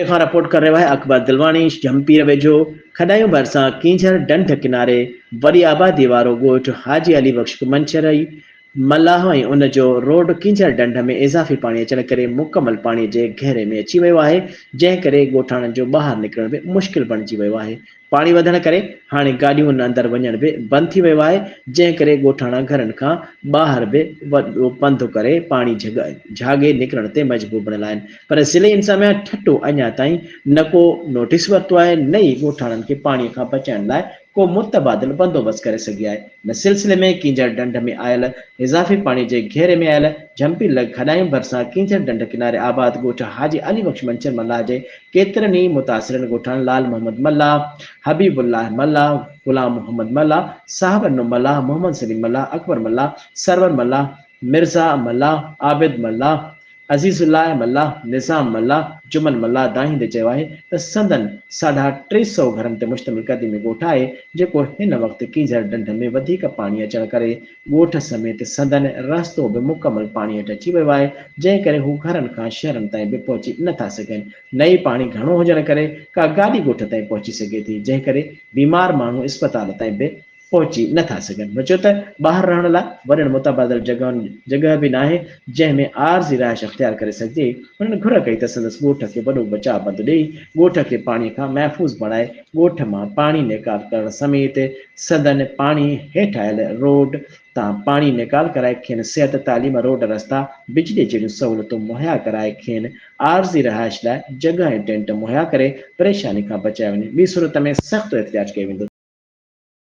کان رپورٽ ڪري رهيو آهي اڪبر دلواڻي جهمپير ويجهو کڏايون ڀرسان ڪينجهر ڍنڍ ڪناري وڏي آبادي وارو ڳوٺ حاجي علي بخش منڇرئي ملاح ۽ ان جو روڊ ڪينجهر ڍنڍ ۾ اضافي پاڻي اچڻ ڪري مڪمل پاڻي جي گهيري ۾ اچي ويو آهي جنهن ڪري ڳوٺاڻن جو ٻاهر نڪرڻ به مشڪل بڻجي ويو آهي پاڻي وڌڻ ڪري هاڻي گاڏيون ان اندر وڃڻ به بند ٿي ويو آهي، جنهن ڪري ڳوٺاڻا گهرن کان ٻاهر به وڏو پنڌ ڪري پاڻي جهاڳي نڪرڻ تي مجبور بڻيل آهن پر ضلعي انتظاميا ٺٽو اڃا تائين نه ڪو نوٽيس ورتو آهي نه ئي ڳوٺاڻن کي پاڻي کان بچائڻ لاء ڪو متبادل بندوبست ڪري سگهي آهي. ان سلسلي ۾ ڪينجهر ڍنڍ ۾ آيل اضافي پاڻي جي گهيري ۾ آيل جهمپي لڳ کڏايون ڀرسان ڪينجهر ڍنڍ ڪناري آباد ڳوٺ حاجي علي بخش منڇر ملاح جي ڪيترن ئي متاثرن ڳوٺاڻن لال محمد ملاح، حبيب الله ملاح، غلام محمد ملاح، صاحب ڏنو ملاح، محمد سليم ملاح، اڪبر ملاح، سرور ملاح، مرزا ملاح، عابد ملاح، عزيز الله ملاح، نظام ملاح، جمن ملاح دانهيندي چيو آهي ته سندن ساڍا 300 گهرن تي مشتمل قديمي ڳوٺ آهي جيڪو هن وقت ڪينجهر ڍنڍ ۾ وڌيڪ پاڻي اچڻ ڪري ڳوٺ سميت سندن رستو به مڪمل پاڻي هيٺ اچي ويو آهي، جنهن ڪري هو گهرن کان شهرن تائين به پهچي نه ٿا سگهن، نه ئي پاڻي گهڻو هجڻ ڪري ڪا گاڏي ڳوٺ تائين پهچي سگهي ٿي، جنهن ڪري بيمار ماڻهو اسپتال تائين به پهچي نه ٿا سگهن. هن چيو ته ٻاهر رهڻ لاء وڏين متبادل جڳهن جڳهه به ناهي، جنهن ۾ عارضي رهائش اختيار ڪري سگهجي. هنن گهر ڪئي ته سندس ڳوٺ کي وڏو بچاء بند ڏئي ڳوٺ کي پاڻي کان محفوظ بڻائي ڳوٺ مان پاڻي نيڪال ڪرڻ سميت سندن پاڻي هيٺ آيل روڊ تان پاڻي نيڪال ڪرائي کين صحت، تعليم، روڊ رستا، بجلي جهڙيون سهولتون مهيا ڪرائي کين عارضي رهائش لاء جڳهه ۽ ٽينٽ مهيا ڪري پريشاني کان بچايو وڃي ٻي صورت ۾ سخت احتجاج ڪيو ويندو.